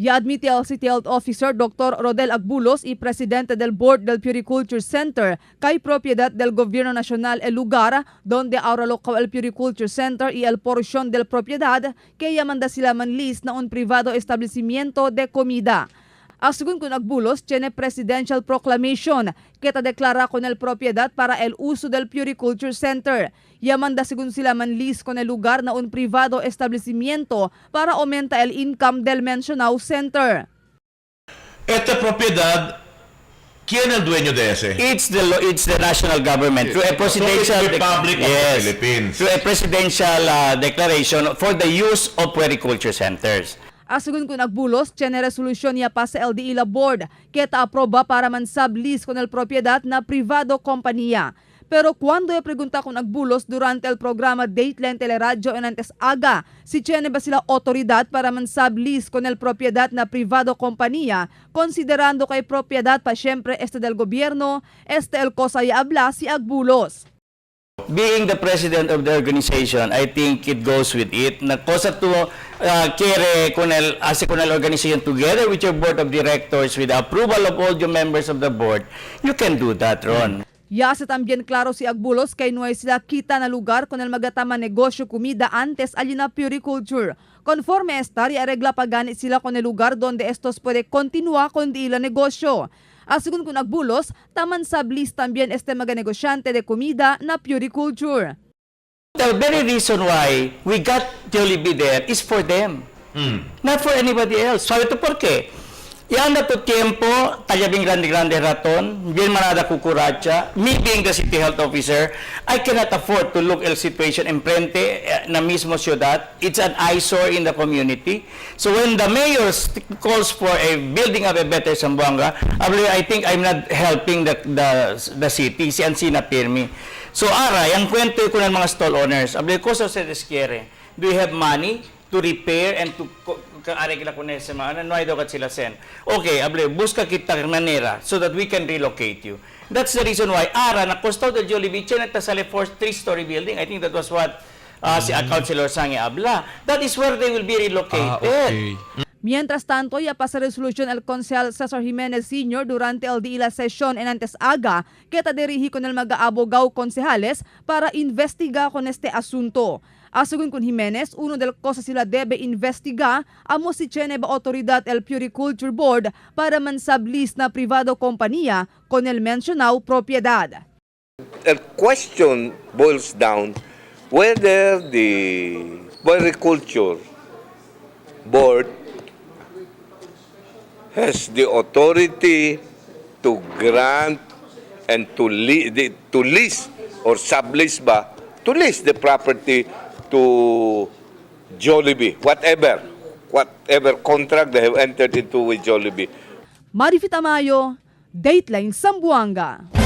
Ya admite el City Health Officer Dr. Rodel Agbulos y presidente del Board del Puericulture Center kay propiedad del Gobierno Nacional el lugar donde ahora local el Puericulture Center y el porción del propiedad que yamanda sila man lease na un privado establecimiento de comida. Según con Agbulos, tiene presidential proclamation que ta declara con el propiedad para el uso del Puericulture Center. Yamanda según sila man lease con el lugar na un privado establecimiento para aumenta el income del mencionado center. Esta propiedad, ¿quién es el dueño de ese? It's the national government through a presidential So it's Republic of the Philippines. Through a presidential declaration for the use of puericulture centers. Según con Agbulos, tiene resolución ya pasa el la board que ta aproba para man sublease con el propiedad na privado compañía. Pero cuando e pregunta con Agbulos durante el programa Dateline Teleradyo en antes aga, si tiene ba sila otoridad para man sublease con el propiedad na privado compañía, considerando kay propiedad pa siyempre este del gobierno, este el cosa ya habla si Agbulos. Being the president of the organization, I think it goes with it. Na cosa tú quiere con el, hace con el organization together with your board of directors, with the approval of all your members of the board, you can do that, Ron. Ya hace también claro si Agbulos kay no hay sila kita na lugar con el magatama negosyo comida antes allí na puericulture. Conforme estar y arregla paganit sila con el lugar donde estos puede continuar con ila negosyo. Según con Agbulos, taman sublease también este mga negosyante de comida na puericulture. The very reason why we got Jollibee there is for them, not for anybody else. Sabi ito, ¿por qué? Ya anda tu tiempo, talla bien grande grande ratón, bien manada cucaracha. Me being the city health officer, I cannot afford to look el situation enfrente na mismo ciudad. It's an eyesore in the community. So when the mayor calls for a building of a better Zamboanga, I think I'm not helping the city, si Ansina Pirmi. So aray, ang kwento ko ng mga stall owners, abli ko sa ustedes quiere, do you have money to repair and to arregla con ese mga ano, no hay daw kat sila sen. Okay, able, busca kita manera so that we can relocate you. That's the reason why ara na costado del Jollibee tiene sale for three-story building. I think that was what si Councilor Sange habla. That is where they will be relocated. Mientras tanto, ya pasa resolución el concejal Cesar Jimenez Sr. durante el día la sesión en antes aga que ta dirigi con el mga abogado concejales para investigar con este asunto. Según con Jimenez, uno del cosas sila debe investigar amo si tiene ba autoridad el Puericulture Board para man sublease na privado compañía con el mencionado propiedad. The question boils down whether the Puericulture Board has the authority to grant and to lease or sublease ba, to lease the property to Jollibee, whatever contract they have entered into with Jollibee. Marifi Tamayo, Dateline Zamboanga.